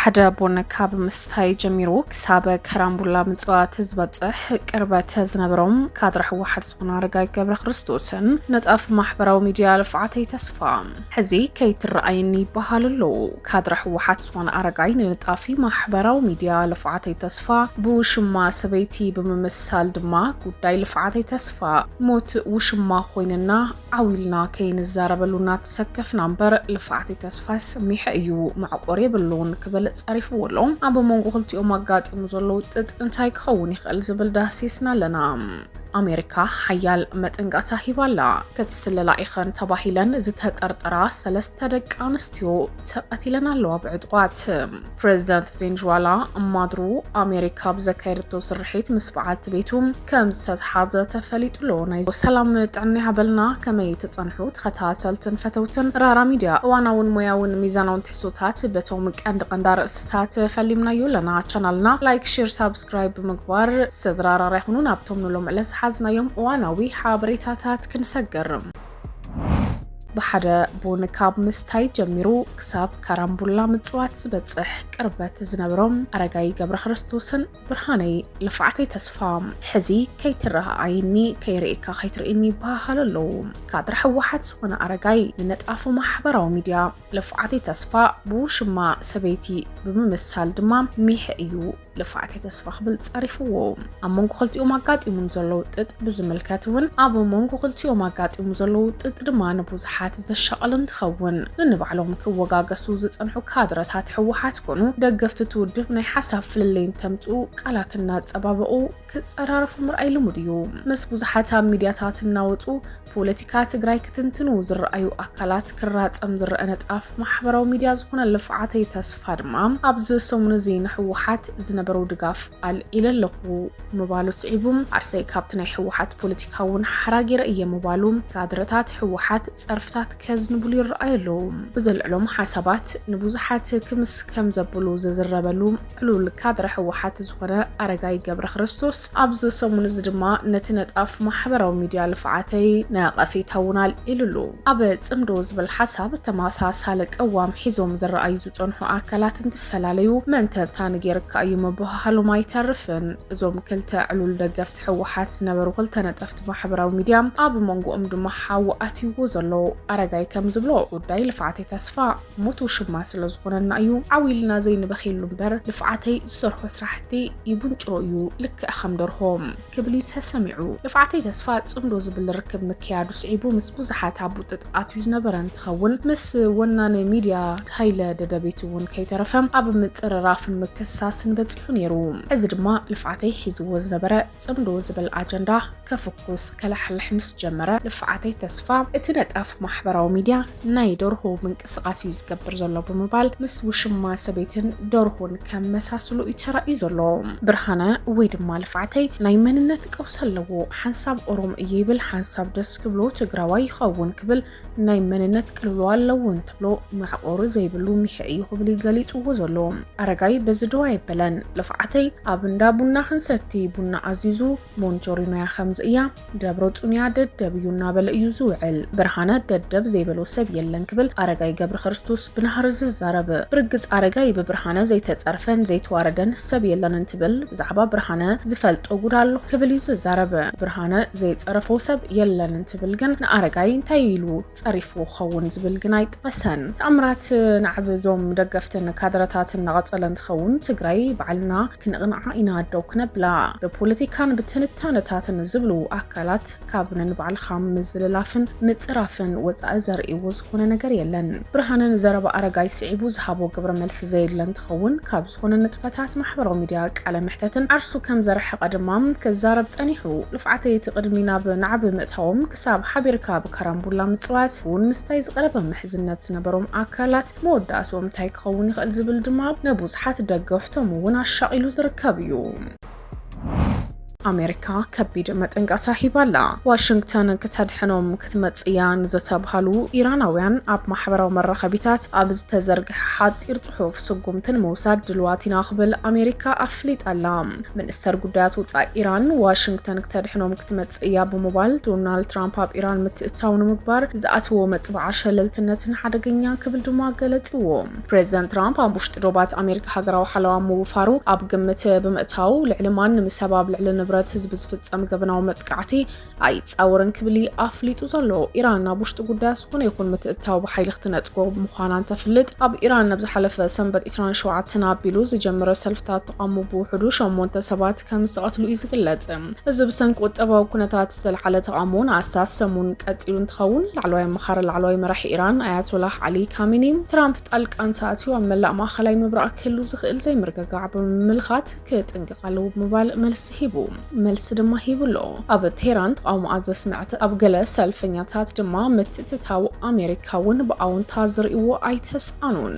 ሓደ ቡን ካብ ምስታይ ጀሚሩ ክሳብ ከራምቡላ ምጽዋት ዝበጽሕ ቅርበት ዝነበሮም ካድረ ህወሓት ዝኾነ ኣረጋይ ገብረ ክርስቶስን ነጣፍ ማሕበራዊ ሚድያ ልፍዓተይ ተስፋ ሕዚ ከይትረኣይኒ ይበሃል ኣሎ። ካድረ ህወሓት ዝኾነ ኣረጋይ ንነጣፊ ማሕበራዊ ሚድያ ልፍዓተይ ተስፋ ብውሽማ ሰበይቲ ብምምሳል ድማ ጉዳይ ልፍዓተይ ተስፋ ሞት ውሽማ ኮይንና ዓው ኢልና ከይንዛረበሉ እናተሰከፍና እምበር ልፍዓተይ ተስፋስ ሚሐ እዩ፣ መዕቆር የብሉን ክብል ጸሪፍዎ ኣሎ። ኣብ መንጎ ክልቲኦም ኣጋጢሙ ዘሎ ውጥጥ እንታይ ክኸውን ይኽእል ዝብል ዳህሲስና ኣለና። ኣሜሪካ ሓያል መጠንቀቕታ ሂባ ኣላ። ክትስለላ ኢኸን ተባሂለን ዝተጠርጠራ ሰለስተ ደቂ ኣንስትዮ ተቐቲለን ኣለዋ ብዕጡቓት። ፕሬዚዳንት ቬንዙዋላ ማዱሮ ኣሜሪካ ብዘካየደቶ ስርሒት ምስ በዓልቲ ቤቱ ከም ዝተትሓዘ ተፈሊጡ ኣሎ። ናይ ሰላም ጥዕና ይሃበልና። ከመይ ትጸንሑ ተኸታተልትን ፈተውትን ራራ ሚድያ? እዋናውን ሞያውን ሚዛናውን ትሕዝቶታት በቶም ቀንዲ ቀንዲ ኣርእስትታት ፈሊምናዮ ኣለና። ቻናልና ላይክ፣ ሼር፣ ሳብስክራይብ ብምግባር ስድራ ራራ ይኹኑ። ናብቶም ንሎም ዕለት ዝሓዝናዮም እዋናዊ ሓበሬታታት ክንሰግር። ብሓደ ቡን ካብ ምስታይ ጀሚሩ ክሳብ ካራምቡላ ምጽዋት ዝበጽሕ ቅርበት ዝነበሮም ኣረጋይ ገብረ ክርስቶስን ብርሃነይ ልፍዓተይ ተስፋ ሕዚ ከይትረኣኣይኒ ከይርእየካ ከይትርእይኒ ይበሃሃሉ ኣለዉ። ካድረ ህወሓት ዝኾነ ኣረጋይ ንነጣፊ ማሕበራዊ ሚድያ ልፍዓተይ ተስፋ ብውሽማ ሰበይቲ ብምምሳል ድማ ሚሐ እዩ ልፍዓተይ ተስፋ ክብል ጸሪፍዎ። ኣብ መንጎ ክልቲኦም ኣጋጢሙ ንዘሎ ውጥጥ ብዝምልከት እውን ኣብ መንጎ ክልቲኦም ኣጋጢሙ ዘሎ ውጥጥ ድማ ንብዙሓት ዘሻቕል እንትኸውን፣ ንንባዕሎም ክወጋገሱ ዝጸንሑ ካድረታት ህወሓት ኮኑ ደገፍቲ እቲ ውድብ ናይ ሓሳብ ፍልልይ እንተምጽኡ ቃላት እናጸባበቑ ክጸራረፉ ምርኣይ ልሙድ እዩ። ምስ ብዙሓት ኣብ ሚድያታት እናወጹ ፖለቲካ ትግራይ ክትንትኑ ዝረኣዩ ኣካላት ክራጸም ዝረአ ነጣፍ ማሕበራዊ ሚድያ ዝኾነ ልፍዓተይ ተስፋ ድማ ኣብዚ ሰሙን እዚ ንህወሓት ዝነበሮ ድጋፍ ኣልዒለ ኣለኹ ምባሉ ስዒቡ፣ ዓርሰይ ካብቲ ናይ ህወሓት ፖለቲካ እውን ሓራ ገይረ እየ ምባሉ ካድረታት ህወሓት ጸርፍታት ከዝንብሉ ይረኣዩ ኣለዉ። ብዘልዕሎም ሓሳባት ንብዙሓት ክምስ ከም ዘብሉ ዝዝረበሉ ዕሉል ካድረ ህወሓት ዝኾነ ኣረጋይ ገብረ ክርስቶስ ኣብዚ ሰሙን እዚ ድማ ነቲ ነጣፍ ማሕበራዊ ሚድያ ልፍዓተይ ነቐፌታ እውን ኣልዒሉሉ። ኣብ ጽምዶ ዝብል ሓሳብ ተመሳሳሊ ቅዋም ሒዞም ዝረኣዩ ዝጸንሑ ኣካላት እንትፈላለዩ መን ተንታኒ ገይርካ እዩ ምብህሃሎም ኣይተርፍን። እዞም ክልተ ዕሉል ደገፍቲ ህወሓት ዝነበሩ ክልተ ነጠፍቲ ማሕበራዊ ሚድያ ኣብ መንጎኦም ድማ ሓዊ ኣትይዎ ዘሎ ኣረጋይ ከም ዝብሎ ጉዳይ ልፍዓተይ ተስፋ ሞት ውሽማ ስለ ዝኾነና እዩ ዓው ኢልና ዘይንበኽየሉ እምበር ልፍዓተይ ዝሰርሖ ስራሕቲ ይቡንጭሮ እዩ ልክዕ ከም ደርሆ ክብል እዩ ተሰሚዑ። ልፍዓተይ ተስፋ ጽምዶ ዝብል ርክብ ምክያዱ ስዒቡ ምስ ብዙሓት ኣብ ውጥጥ ኣትዩ ዝነበረ እንትኸውን ምስ ወናኒ ሚድያ ሃይለ ደደቢት እውን ከይተረፈ ኣብ ምጽርራፍን ምክስሳስን በጺሑ ነይሩ። እዚ ድማ ልፍዓተይ ሒዝዎ ዝነበረ ጽምዶ ዝብል ኣጀንዳ ከፍኩስ ከላሕልሕ ምስ ጀመረ ልፍዓተይ ተስፋ እቲ ነጣፍ ማሕበራዊ ሚድያ ናይ ደርሆ ምንቅስቃስ እዩ ዝገብር ዘሎ ብምባል ምስ ውሽማ ሰበይትን ደርሆን ከመሳስሉ እዩ ተራእዩ ዘሎ። ብርሃነ ወይ ድማ ልፍዓተይ ናይ መንነት ቀውሲ ኣለዎ። ሓንሳብ ኦሮሞ እየ ይብል፣ ሓንሳብ ደስ ክብሎ ትግራዋይ ይኸውን ክብል ናይ መንነት ቅልውላው ኣለዎ እንትብሎ ማዕቆሪ ዘይብሉ ሚሐ እዩ ክብል እዩ ገሊፅዎ ዘሎ። ኣረጋይ በዚ ደው ኣይበለን። ልፍዓተይ ኣብ እንዳ ቡና ክንሰቲ ቡና ኣዚዙ ሞንጆሪኖያ ከምዚ እያ፣ ደብረፁንያ ደደብ እዩ እናበለ እዩ ዝውዕል። ብርሃነ ደደብ ዘይበሎ ሰብ የለን ክብል ኣረጋይ ገብረ ክርስቶስ ብናህሪ ዝዛረብ። ብርግፅ ኣረጋይ ብብርሃነ ዘይተፀርፈን ዘይተዋረደን ሰብ የለን እንትብል ብዛዕባ ብርሃነ ዝፈልጦ ጉድ ኣሎ ክብል እዩ ዝዛረብ። ብርሃነ ዘይፀረፎ ሰብ የለን እንትብል ግን ንኣረጋይ እንታይ ኢሉ ጸሪፉ ክኸውን ዝብል ግን ኣይጠቐሰን። ተኣምራት ናዕቢ እዞም ደገፍትን ካድረታትን እናቐጸለ እንትኸውን ትግራይ ባዕልና ክንቕንዓ ኢና ደው ክነብላ ብፖለቲካን ብትንታነታትን ዝብሉ ኣካላት ካብ ነንባዕልኻ ምዝልላፍን ምጽራፍን ወጻኢ ዘርእይዎ ዝኾነ ነገር የለን። ብርሃነ ንዘረባ ኣረጋይ ስዒቡ ዝሃቦ ግብረ መልሲ ዘየለ እንትኸውን ካብ ዝኾነ ንጥፈታት ማሕበራዊ ሚድያ ቃለ መሕተትን ዓርሱ ከም ዘርሐቐ ድማ ክዛረብ ጸኒሑ። ልፍዓተይ እቲ ቅድሚ ናብ ናዕቢ ምእታዎም ክሳብ ሓቢርካ ብካራምቡላ ምጽዋት እውን ምስታይ ዝቐረበ ምሕዝነት ዝነበሮም ኣካላት መወዳእትኦም እንታይ ክኸውን ይኽእል ዝብል ድማ ንብዙሓት ደገፍቶም እውን ኣሻቒሉ ዝርከብ እዩ። ኣሜሪካ ከቢድ መጠንቀቕታ ሂባላ። ዋሽንግተን ክተድሕኖም ክትመጽእ እያ ንዝተብሃሉ ኢራናውያን ኣብ ማሕበራዊ መራኸቢታት ኣብ ዝተዘርግሐ ሓጺር ጽሑፍ ስጉምቲ ንምውሳድ ድልዋት ኢና ክብል ኣሜሪካ ኣፍሊጣላ። ሚኒስተር ጉዳያት ወጻኢ ኢራን ዋሽንግተን ክተድሕኖም ክትመጽእ እያ ብምባል ዶናልድ ትራምፕ ኣብ ኢራን ምትእትታው ንምግባር ዝኣትዎ መጽብዓ ሸለልትነትን ሓደገኛ ክብል ድማ ገለጽዎ። ፕሬዚደንት ትራምፕ ኣብ ውሽጢ ዶባት ኣሜሪካ ሃገራዊ ሓለዋ ምውፋሩ ኣብ ግምት ብምእታው ልዕሊ ማንም ሰብ ኣብ ልዕሊ ንብረት ህዝቢ ዝፍጸም ገበናዊ መጥቃዕቲ ኣይጻወርን ክብል ኣፍሊጡ ዘሎ። ኢራን ኣብ ውሽጢ ጉዳያ ዝኾነ ይኹን ምትእትታው ብሓይሊ ክትነጽጎ ምዃና እንተፍልጥ፣ ኣብ ኢራን ኣብ ዝሓለፈ ሰንበት ዕስራን ሸውዓተን ኣቢሉ ዝጀመረ ሰልፍታት ተቓውሞ ብውሕዱ ሸሞንተ ሰባት ከም ዝተቐትሉ እዩ ዝግለጽ። እዚ ብሰንኪ ቁጠባዊ ኩነታት ዝተልዓለ ተቓውሞ ንኣስታት ሰሙን ቀጺሉ እንትኸውን፣ ላዕለዋይ ኣመኻሪ ላዕለዋይ መራሒ ኢራን ኣያቶላህ ዓሊ ካሚኒ፣ ትራምፕ ጣልቃ እንተኣትዩ ኣብ መላእ ማእኸላይ ምብራቕ ክህሉ ዝኽእል ዘይምርግጋዕ ብምምልኻት ክጥንቀቕ ኣለዎ ብምባል መልሲ ሂቡ። መልሲ ድማ ሂቡ ኣሎ። ኣብ ቴህራን ተቓውሞኣ ዘስምዐት ኣብ ገለ ሰልፈኛታት ድማ ምትእትታው ኣሜሪካ እውን ብኣወንታ ዝርእይዎ ኣይተስኣኑን።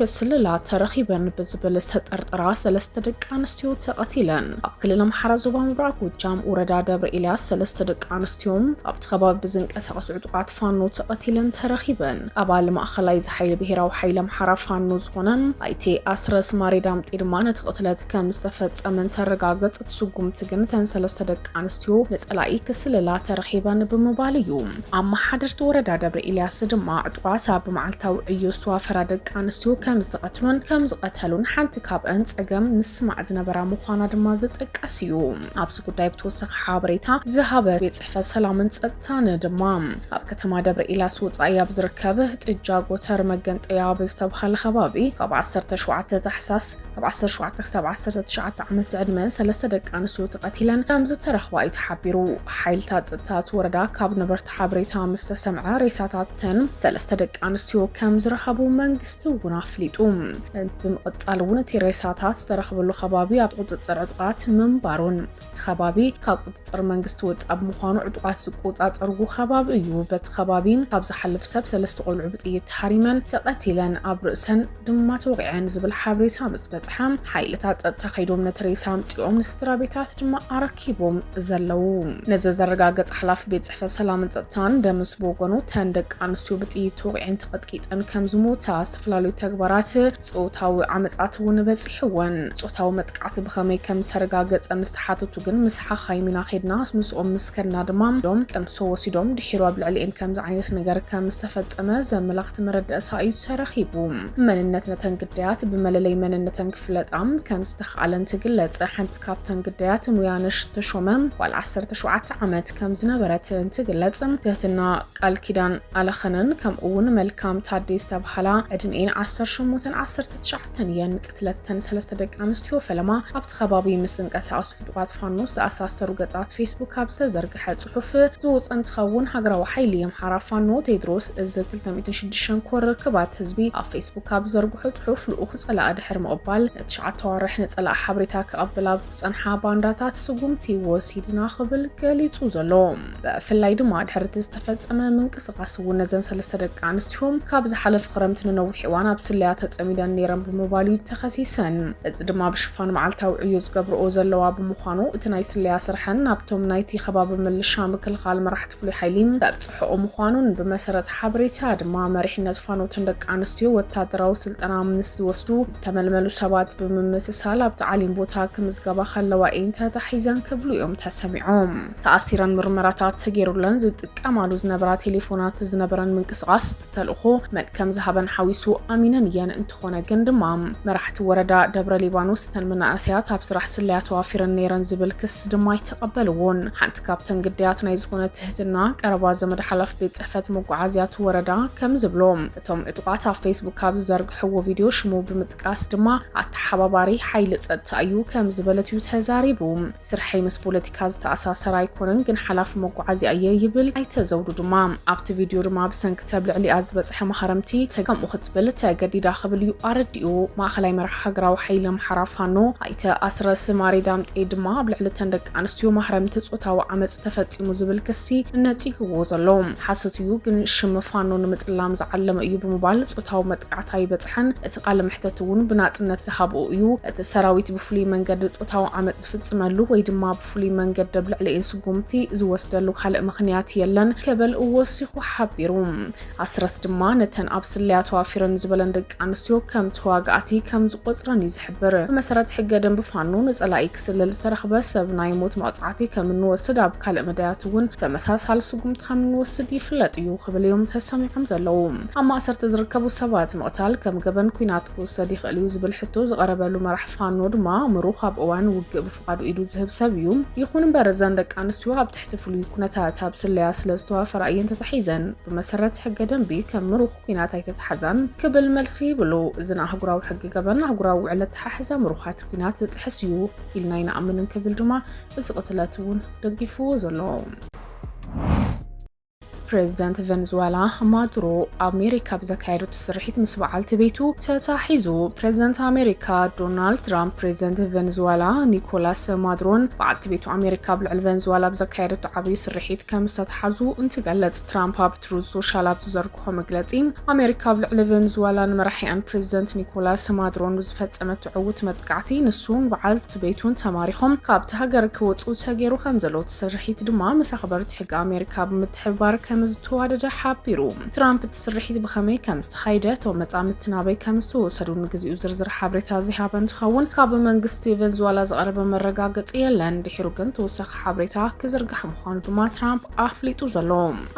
ክስልላ ተረኺበን ብዝብል ዝተጠርጠራ ሰለስተ ደቂ ኣንስትዮ ተቐቲለን። ኣብ ክልል ኣምሓራ ዞባ ምብራቕ ጎጃም ወረዳ ደብረ ኤልያስ ሰለስተ ደቂ ኣንስትዮ ኣብቲ ከባቢ ብዝንቀሳቐሱ ዕጡቓት ፋኖ ተቐቲለን ተረኺበን። ኣባል ማእኸላይ ዝሓይሊ ብሄራዊ ሓይሊ ኣምሓራ ፋኖ ዝኾነ ኣይቴ ኣስረስ ማሬ ዳምጤ ድማ ነቲ ቅትለት ከም ዝተፈጸመ እንተረጋገጸ፣ እቲ ስጉምቲ ግን እተን ሰለስተ ደቂ ኣንስትዮ ንጸላኢ ክስልላ ተረኺበን ብምባል እዩ። ኣመሓደርቲ ወረዳ ደብረ ኤልያስ ድማ ዕጡቓት ኣብ መዓልታዊ ዕዮ ዝተዋፈራ ደቂ ኣንስትዮ ከም ዝተቐትሉን ከም ዝቐተሉን ሓንቲ ካብአን ጸገም ምስማዕ ዝነበራ ምዃና ድማ ዝጥቀስ እዩ። ኣብዚ ጉዳይ ብተወሳኺ ሓበሬታ ዝሃበ ቤት ጽሕፈት ሰላምን ጸጥታን ድማ፣ ኣብ ከተማ ደብረ ኤልያስ ወጻኢ ኣብ ዝርከብ ጥጃ ጎተር መገንጠያ ኣብ ዝተባሃለ ከባቢ ካብ ዓሰርተ ሸውዓተ ታሕሳስ ካብ ዓሰርተ ሸውዓተ ክሳብ ዓሰርተ ትሽዓተ ዓመት ዝዕድመ ሰለስተ ደቂ ኣንስትዮ ተቐቲለን ከም ዝተረኽባ እዩ ተሓቢሩ። ሓይልታት ጸጥታ እቲ ወረዳ ካብ ነበርቲ ሓበሬታ ምስ ተሰምዐ፣ ሬሳታተን ሰለስተ ደቂ ኣንስትዮ ከም ዝረኸቡ መንግስቲ እውን ኣፍሊጡ። ብምቕጻል እውን እቲ ሬሳታት ዝተረኽበሉ ከባቢ ኣብ ቁጽጽር ዕጡቓት ምንባሩን እቲ ከባቢ ካብ ቁጽጽር መንግስቲ ወጻኢ ብምዃኑ ዕጡቓት ዝቆጻጸርዎ ከባቢ እዩ። በቲ ከባቢ ካብ ዝሓልፍ ሰብ ሰለስተ ቆልዑ ብጥይት ተሃሪመን ተቐቲለን፣ ኣብ ርእሰን ድማ ተወቒዐን ዝብል ሓበሬታ ምስ በጽሐ፣ ሓይልታት ጸጥታ ከይዶም ነቲ ሬሳ ኣምጺኦም ንስድራ ቤታት ድማ ኣረኪቦም ዘለዉ። ነዚ ዘረጋገጸ ሓላፊ ቤት ጽሕፈት ሰላምን ጸጥታን ደምስ ብወገኑ፣ እተን ደቂ ኣንስትዮ ብጥይት ተወቒዐን ተቐጥቂጠን ከም ዝሞታ፣ ዝተፈላለዩ ተግባራት ጾታዊ ዓመጻት እውን በጺሕወን። ጾታዊ መጥቃዕቲ ብኸመይ ከም ዝተረጋገጸ ምስ ተሓተቱ ግን፣ ምስ ሓኻይም ኢና ኸድና፣ ምስኦም ምስ ከድና ድማ ዶም ቀምሶ ወሲዶም፣ ድሒሩ ኣብ ልዕሊኤን ከምዚ ዓይነት ነገር ከም ዝተፈጸመ ዘመላኽት መረዳእታ እዩ ተረኺቡ። መንነት ነተን ግዳያት ብመለለይ መንነተን ክፍለጣ ከም ዝተኻኣለን ትግለጽ። ሓንቲ ካብተን ግዳያት ሙያነሽ ተሾመ ጓል ዓሰርተ ሸውዓተ ዓመት ከም ዝነበረት እንትግለጽ፣ ትህትና ቃል ኪዳን ኣለኸነን ከምኡ እውን መልካም ታዴ ዝተብሃላ ዕድሜኤን ዓሰርተ ሸሞንተን ዓሰርተ ትሽዓተን እየን። ቅትለት እተን ሰለስተ ደቂ ኣንስትዮ ፈለማ ኣብቲ ከባቢ ምስ ዝንቀሳቐሱ ዕጡቓት ፋኖ ዝተኣሳሰሩ ገጻት ፌስቡክ ኣብ ዝተዘርግሐ ጽሑፍ ዝወጸ እንትኸውን፣ ሃገራዊ ሓይሊ ኣምሓራ ፋኖ ቴድሮስ እዚ ክልተ ሚእትን ሽዱሽተን ኮር ርክባት ህዝቢ ኣብ ፌስቡክ ኣብ ዝዘርግሖ ጽሑፍ፣ ልኡኽ ጸላኢ ድሕሪ ምቕባል ንትሽዓተ ኣዋርሕ ንጸላኢ ሓበሬታ ክቐብል ኣብ ዝጸንሓ ባንዳታት ስጉምቲ ወሲድና ክብል ገሊጹ ዘሎ። ብፍላይ ድማ ድሕሪ እቲ ዝተፈጸመ ምንቅስቓስ እውን ነዘን ሰለስተ ደቂ ኣንስትዮ ካብ ዝሓለፈ ክረምቲ ንነዊሕ እዋን ኣብ ስለያ ተጸሚደን ነይረን ብምባል እዩ ተኸሲሰን። እዚ ድማ ብሽፋን መዓልታዊ ዕዮ ዝገብርኦ ዘለዋ ብምዃኑ፣ እቲ ናይ ስለያ ስርሐን ናብቶም ናይቲ ከባቢ ምልሻ ምክልኻል መራሕቲ ፍሉይ ሓይሊ ዘብጽሕኦ ምዃኑን፣ ብመሰረት ሓበሬታ ድማ መሪሕነት ፋኖ እተን ደቂ ኣንስትዮ ወታደራዊ ስልጠና ምስ ዝወስዱ ዝተመልመሉ ሰባት ብምምስሳል ኣብቲ ዓሊም ቦታ ክምዝገባ ከለዋ እየን ተታሒዘን ክብሉ እዮም ተሰሚዖም። ተኣሲረን ምርመራታት ተገይሩለን ዝጥቀማሉ ዝነበራ ቴሌፎናት ዝነበረን ምንቅስቓስ ተልእኾ መን ከም ዝሃበን ሓዊሱ ኣሚነን እየን። እንተኾነ ግን ድማ መራሕቲ ወረዳ ደብረ ሊባኖስ እተን መናእሰያት ኣብ ስራሕ ስለያ ተዋፊረን ነይረን ዝብል ክስ ድማ ኣይተቐበልዎን። ሓንቲ ካብተን ግዳያት ናይ ዝኾነ ትህትና ቀረባ ዘመድ ሓላፊ ቤት ጽሕፈት መጓዓዝያ እቲ ወረዳ ከም ዝብሎ፣ እቶም ዕጡቓት ኣብ ፌስቡክ ኣብ ዝዘርግሕዎ ቪድዮ ሽሙ ብምጥቃስ ድማ ኣተሓባባሪ ሓይሊ ጸጥታ እዩ ከም ዝበለት እዩ ተዛሪቡ። ስርሐይ ምስ ፖለቲካ ዝተኣሳሰረ ኣይኮነን፣ ግን ሓላፊ መጓዓዝያ እየ ይብል ኣይተ ዘውዱ ድማ። ኣብቲ ቪድዮ ድማ ብሰንኪ እቲ ኣብ ልዕሊኣ ዝበጽሐ ማህረምቲ ተ-፣ ከምኡ ክትብል ተገዲዳ። ዳ ክብል እዩ ኣረዲኡ። ማእኸላይ መራሒ ሃገራዊ ሓይሊ ኣምሓራ ፋኖ ኣይተ ኣስረስ ማሬ ዳምጤ ድማ ኣብ ልዕሊ እተን ደቂ ኣንስትዮ ማህረምቲ ጾታዊ ዓመፅ ተፈፂሙ ዝብል ክሲ ነፂግዎ ዘሎ ሓሶት እዩ፣ ግን ሽም ፋኖ ንምፅላም ዝዓለመ እዩ ብምባል ጾታዊ መጥቃዕቲ ኣይበፅሐን። እቲ ቃለ መሕተት እውን ብናፅነት ዝሃብኦ እዩ። እቲ ሰራዊት ብፍሉይ መንገዲ ጾታዊ ዓመፅ ዝፍፅመሉ ወይ ድማ ብፍሉይ መንገዲ ኣብ ልዕሊኤን ስጉምቲ ዝወስደሉ ካልእ ምኽንያት የለን ክብል ወሲኹ ሓቢሩ። ኣስረስ ድማ ነተን ኣብ ስለያ ተዋፊረን ዝበለን ደቂ ኣንስትዮ ከም ተዋጋእቲ ከም ዝቆፅረን እዩ ዝሕብር። ብመሰረት ሕገ ደንቢ ፋኖ ንፀላኢ ክስልል ዝተረኽበ ሰብ ናይ ሞት መቕፃዕቲ ከም እንወስድ ኣብ ካልእ መዳያት እውን ተመሳሳሊ ስጉምቲ ከም እንወስድ ይፍለጥ እዩ ክብል እዮም ተሰሚዖም ዘለዉ። ኣብ ማእሰርቲ ዝርከቡ ሰባት ምቕታል ከም ገበን ኲናት ክውሰድ ይኽእል እዩ ዝብል ሕቶ ዝቐረበሉ መራሕ ፋኖ ድማ ምሩኽ ኣብ እዋን ውግእ ብፍቓዱ ኢዱ ዝህብ ሰብ እዩ። ይኹን እምበር እዘን ደቂ ኣንስትዮ ኣብ ትሕቲ ፍሉይ ኩነታት ኣብ ስለያ ስለ ዝተዋፈራ እየን ተታሒዘን። ብመሰረት ሕገ ደንቢ ከም ምሩኽ ኲናት ኣይተታሕዛን ክብል መልሲ ይብሉ። እዚ ንኣህጉራዊ ሕጊ ገበን ኣህጉራዊ ውዕል ኣተሓሕዛ ምሩኻት ኲናት ዝጥሕስ እዩ ኢልና ኣይንኣምንን ክብል ድማ እዚ ቅትለት እውን ደጊፍዎ ዘሎ። ፕሬዚደንት ቨንዙዋላ ማዱሮ ኣሜሪካ ብዘካየደቱ ስርሒት ምስ በዓልቲ ቤቱ ተታሒዙ። ፕሬዚደንት ኣሜሪካ ዶናልድ ትራምፕ ፕሬዚደንት ቨንዙዋላ ኒኮላስ ማዱሮን በዓልቲ ቤቱ ኣሜሪካ ኣብ ልዕሊ ቨንዙዋላ ብዘካየደቱ ዓብዪ ስርሒት ከም ዝተታሓዙ እንትገልጽ፣ ትራምፕ ኣብ ትሩዝ ሶሻል ኣብ ዝዘርግሖ መግለጺ፣ ኣሜሪካ ኣብ ልዕሊ ቨንዙዋላ ንመራሒኣን ፕሬዚደንት ኒኮላስ ማዱሮን ብዝፈጸመቶ ዕዉት መጥቃዕቲ ንሱን በዓልቲ ቤቱን ተማሪኾም ካብቲ ሃገር ክወጹ ተገይሩ ከም ዘሎ እቲ ስርሒት ድማ ምስ ኣኽበርቲ ሕጊ ኣሜሪካ ብምትሕብባር ከም ዝተዋደደ ሓቢሩ። ትራምፕ እቲ ስርሒት ብኸመይ ከም ዝተኻየደ፣ እቶም መጻምድቲ ናበይ ከም ዝተወሰዱ ንግዚኡ ዝርዝር ሓበሬታ ዘይሃበ እንትኸውን፣ ካብ መንግስቲ ቬንዙዋላ ዝቐረበ መረጋገጺ የለን። ድሒሩ ግን ተወሳኺ ሓበሬታ ክዝርጋሕ ምዃኑ ድማ ትራምፕ ኣፍሊጡ ዘሎ።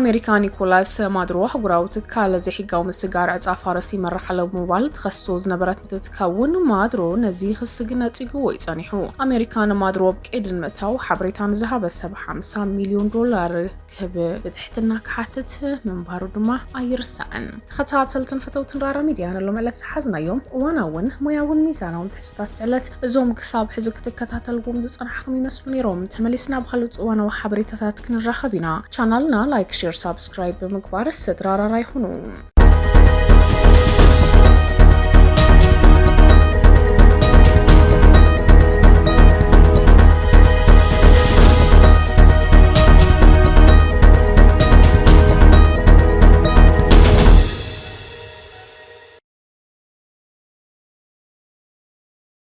ኣሜሪካ ኒኮላስ ማዱሮ ኣህጉራዊ ትካል ዘይሕጋዊ ምስጋር ዕጻ ፋርስ ይመርሕ ኣሎ ብምባል ትኸሶ ዝነበረት እንትትከውን፣ ማዱሮ ነዚ ክሲ ግን ነጺግዎ እዩ ጸኒሑ። ኣሜሪካ ንማዱሮ ኣብ ቀይዲ ንምእታው ሓበሬታ ንዝሃበ ሰብ ሓምሳ ሚልዮን ዶላር ክህብ ብትሕትና ክሓትት ምንባሩ ድማ ኣይርሳዕን። ተኸታተልትን ፈተውትን ራራ ሚድያ፣ ንሎም ዕለት ዝሓዝናዮም እዋናውን ሞያውን ሚዛናውን ትሕዝቶታት ስዕለት እዞም ክሳብ ሕዚ ክትከታተልዎም ዝጸናሕኩም ይመስሉ ነይሮም። ተመሊስና ብኻልኦት እዋናዊ ሓበሬታታት ክንራኸብ ኢና። ቻናልና ላይክ፣ ሼር፣ ሳብስክራይብ ብምግባር ስድራ ራራ ይኹኑ።